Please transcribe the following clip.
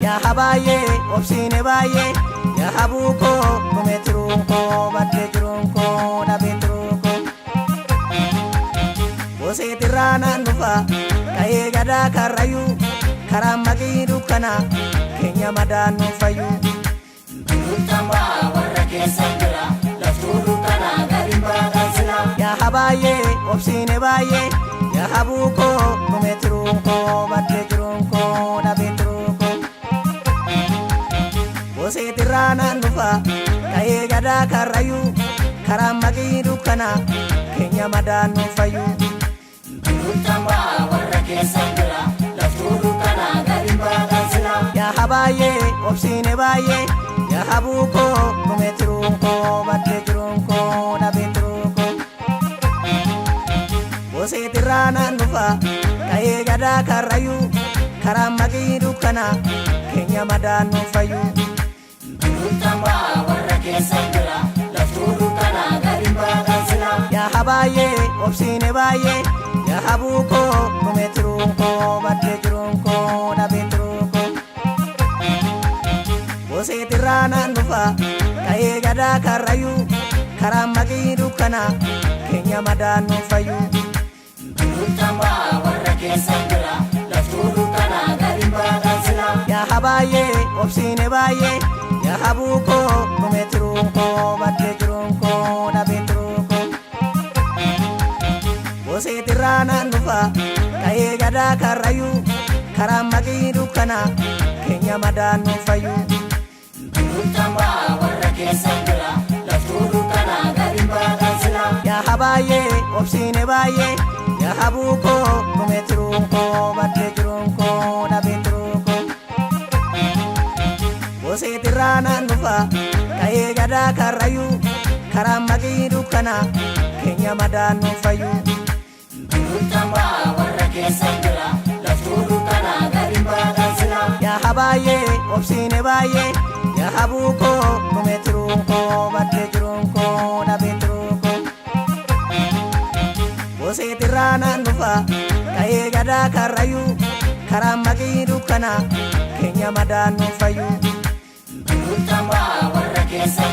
Yaa baay'ee obsiine baay'ee yaa habuu koo dhumee tiruun koo baddee jiruun koo dhabee tiruu koo. Boseetirraa naan dhufa ka'ee gadaa karrayyuu karaan maqii dukkana keenya madaan nuuf fayyuu. Bultambaa warra keessan bira laftuu dukkanaa gadi baatan sila. Yaa baay'ee obsiine baay'ee yaa habuu koo dhumee tiruun koo baddee jiruun koo dhabee tiruu koo. Boseetirraa naan dhufa ka'ee gadaa karrayyuu karaan maqii dukkana keenya madaan nuuf fayyuu. Bultambaa warra keessan bira laftuu dukkanaa gadi baatan sila. Yaa baay'ee obsiine baay'ee yaa habuu koo dhumee tiruun koo baddee jiruun koo dhabee tiruu koo. Boseetirraa naan dhufa ka'ee gadaa karrayyuu karaan maqii dukkana keenya madaan nuuf fayyuu. Bultambaa warra keessan bira laftuu dukkanaa gadi baatan sila. Yaa baay'ee obsiine baay'ee yaa habuu koo dhumee tiruun koo baddee jiruun koo dhabee tiruu koo. Boseetirraa naan dhufa ka'ee gadaa karrayyuu karaan maqii dukkana keenya madaan nuuf fayyuu. Bultambaa warra keessan bira laftuu dukkanaa gadi baatan sila. Yaa baay'ee obsiine baay'ee yaa habuu koo dhumee tiruun koo baddee jiruun koo dhabee tiruu koo. Boseetirraa naan dhufa ka'ee gadaa karrayyuu karaan maqii dukkana keenya madaan nuuf fayyuu. Bultambaa warra keessan bira laftuu dukkanaa gadi baatan sila. Yaa baay'ee obsiine baay'ee yaa habuu koo dhumee tiruun koo baddee jiruun koo dhabee tiruu koo. Boseetirraa naan dhufa ka'ee gadaa karrayyuu karaan maqii dukkana keenya madaan nuuf fayyuu. Bultambaa warra keessan bira laftuu dukkanaa gadi baatan sila. Yaa baay'ee obsiine baay'ee yaa habuu koo dhumee tiruun koo baddee jiruun koo dhabee tiruu koo. Boseetirraa naan dhufa ka'ee gadaa karrayyuu karaan maqii dukkana keenya madaan nuuf fayyuu. Bultambaa warra keessan